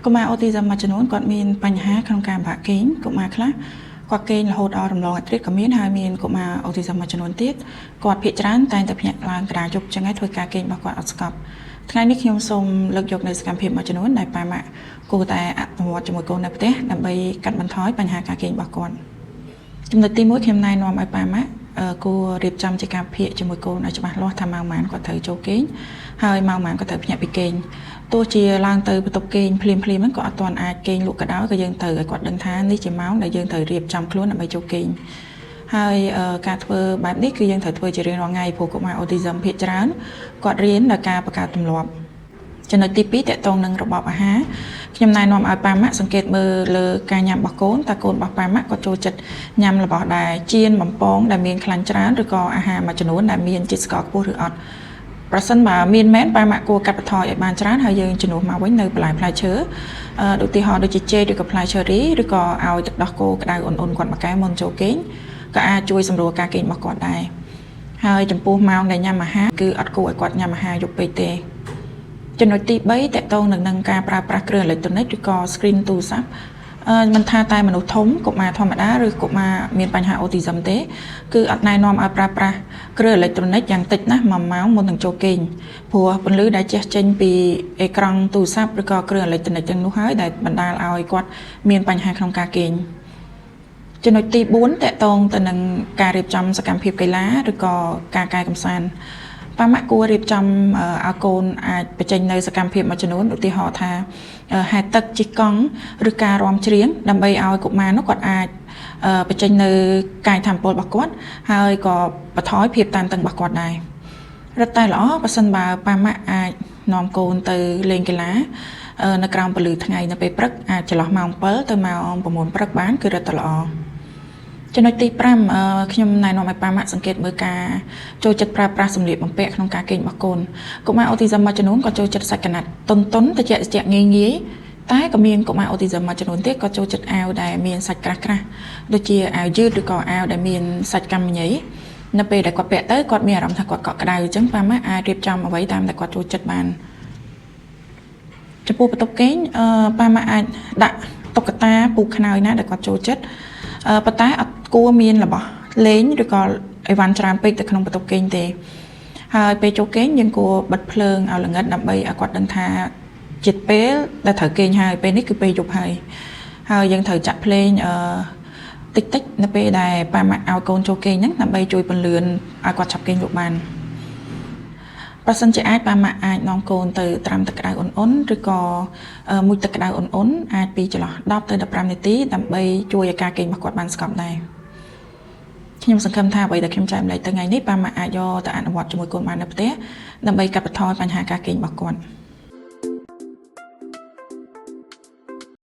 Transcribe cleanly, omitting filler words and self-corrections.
កុមារអូទីសឹមមួយចំនួនគាត់មានបញ្ហាក្នុងការបាក់គេងកុមារខ្លះគាត់គេងរហូតដល់រំលងអាធ្រាត្រក៏មានហើយមានកុមារអូទីសឹមមួយចំនួនទៀតគាត់ភាគច្រើនតែងតែភ្ញាក់ឡើងកណ្ដាលយប់ចឹងហើយធ្វើការគេងរបស់គាត់អត់ស្កប់ថ្ងៃនេះខ្ញុំសូមលើកយកនៅសកម្មភាពមួយចំនួនដែលប៉ាម៉ាក់គួរតែអនុវត្តជាមួយកូននៅផ្ទះដើម្បីកាត់បន្ថយបញ្ហាការគេងរបស់គាត់ចំណុចទី1ខ្ញុំណែនាំឲ្យប៉ាម៉ាក់គួររៀបចំជាការភាគជាមួយកូនឲ្យច្បាស់លាស់ថាម៉ោងប៉ុន្មានគាត់ត្រូវចូលគេងហើយម៉ោងប៉ុន្មានគាត់ត្រូវភ្ញាក់ពីគេងទោះជាឡើងទៅបន្ទប់គេងភ្លាមភ្លាមហ្នឹងក៏អត់ទាន់អាចគេងលក់ក៏ដោយក៏យើងត្រូវឲ្យគាត់ដឹងថានេះជាម៉ោងដែលយើងត្រូវរៀបចំខ្លួនដើម្បីចូលគេងហើយការធ្វើបែបនេះគឺយើងត្រូវធ្វើជារៀងរាល់ថ្ងៃព្រោះកុមារអូទីសឹមភាគច្រើនគាត់រៀនដោយការបង្កើតទម្លាប់ចំណុចទី2ទាក់ទងនឹងរបបអាហារខ្ញុំណែនាំឲ្យប៉ាម៉ាក់សង្កេតមើលលើការញ៉ាំរបស់កូនតើកូនរបស់ប៉ាម៉ាក់គាត់ចូលចិត្តញ៉ាំរបស់ដែលចៀនបំពងដែលមានខ្លាញ់ច្រើនឬក៏អាហារមួយចំនួនដែលមានជាតិស្ករខ្ពស់ឬអត់ប្រសិនបើមានមែនប៉ាម៉ាក់គួរកាត់បន្ថយឲ្យបានច្រើនហើយយើងជំនួសមកវិញនៅបន្លែផ្លែឈើដូចទីហោដូចជាចេកឬក៏ផ្លែឈើរីឬក៏ឲ្យទឹកដោះគោក្តៅអ៊ុនៗគាត់មួយកែវមុនចូលគេងក៏អាចជួយសម្រួលការគេងរបស់គាត់ដែរហើយចំពោះម៉ោងដែលញ៉ាំអាហារគឺអត់គួរឲ្យគាត់ញ៉ាំអាហារយប់ពេកទេចំណុចទី3ទាក់ទងនឹងការប្រើប្រាស់គ្រឿងអេឡិចត្រូនិកឬក៏ screen ទូរស័ព្ទមិនថាតែមនុស្សធំកុមារធម្មតាឬកុមារមានបញ្ហាអូទីសឹមទេគឺអត់ណែនាំឲ្យប្រើប្រាស់គ្រឿងអេឡិចត្រូនិកយ៉ាងតិចណាស់1ម៉ោងមុននឹងចូលគេងព្រោះពន្លឺដែលជះចេញពីអេក្រង់ទូរស័ព្ទឬក៏គ្រឿងអេឡិចត្រូនិកទាំងនោះហើយដែលបណ្ដាលឲ្យគាត់មានបញ្ហាក្នុងការគេងចំណុចទី4ទាក់ទងទៅនឹងការរៀបចំសកម្មភាពកីឡាឬក៏ការកែកម្សាន្តប៉ាម៉ាក់គួររៀបចំឲ្យកូនអាចបញ្ចេញនៅសកម្មភាពមួយចំនួនឧទាហរណ៍ថាហែលទឹកជិះកង់ឬការរាំច្រៀងដើម្បីឲ្យកុមារនោះគាត់អាចបញ្ចេញនៅកាយធម៌ពលរបស់គាត់ហើយក៏បន្ថយភាពតានតឹងរបស់គាត់ដែររឹតតែល្អបើសិនបើប៉ាម៉ាក់អាចនាំកូនទៅលេងកីឡានៅក្រោមពន្លឺថ្ងៃនៅពេលព្រឹកអាចចន្លោះម៉ោង7ទៅម៉ោង9ព្រឹកបានគឺរឹតតែល្អចំណុចទី5ខ្ញុំណែនាំឲ្យប៉ាម៉ាក់សង្កេតមើលការចូលចិត្តប្រើប្រាស់សម្លៀកបំពាក់ក្នុងការគេងរបស់កូនកុមារអូទីសឹមមួយចំនួនក៏ចូលចិត្តសាច់កណាត់តុនតុនតិចតិចងាយងាយតែក៏មានកុមារអូទីសឹមមួយចំនួនទៀតក៏ចូលចិត្តអាវដែលមានសាច់ក្រាស់ក្រាស់ដូចជាអាវយឺតឬក៏អាវដែលមានសាច់កាំញីនៅពេលដែលគាត់ពាក់ទៅគាត់មានអារម្មណ៍ថាគាត់កក់ក្ដៅអញ្ចឹងប៉ាម៉ាក់អាចរៀបចំអ្វីតាមដែលគាត់ចូលចិត្តបានចំពោះបន្ទប់គេងប៉ាម៉ាក់អាចដាក់តុក្កតាពូខ្នើយណាដែលគាត់ចូលចិត្តប៉ុន្តែអត់គួរមានរបស់លេងឬក៏អីវ៉ាន់ច្រើនពេកទៅក្នុងបន្ទប់គេងទេហើយពេលចូលគេងយើងគួរបិទភ្លើងឲ្យល្ងិតដើម្បីឲ្យគាត់ដឹងថាចិត្តពេលដែលត្រូវគេងហើយពេលនេះគឺពេលយប់ហើយហើយយើងត្រូវចាក់ភ្លេងអឺតិចតិចនៅពេលដែលប៉ាម៉ាក់ឲ្យកូនចូលគេងហ្នឹងដើម្បីជួយពន្លឿនឲ្យគាត់ឆាប់គេងលក់បានប្រសិនជាអាចប៉ាម៉ាក់អាចនាំកូនទៅត្រាំទឹកក្តៅអ៊ុនៗឬក៏មុជទឹកក្តៅអ៊ុនៗអាចពីចន្លោះ10ទៅ15នាទីដើម្បីជួយឲ្យការគេងរបស់គាត់បានស្កប់ដែរខ្ញុំសង្ឃឹមថាអ្វីដែលខ្ញុំចែករំលែកទៅថ្ងៃនេះប៉ាម៉ាក់អាចយកទៅអនុវត្តជាមួយកូនបាននៅផ្ទះដើម្បីកាត់បន្ថយបញ្ហាការគេងរបស់គាត់។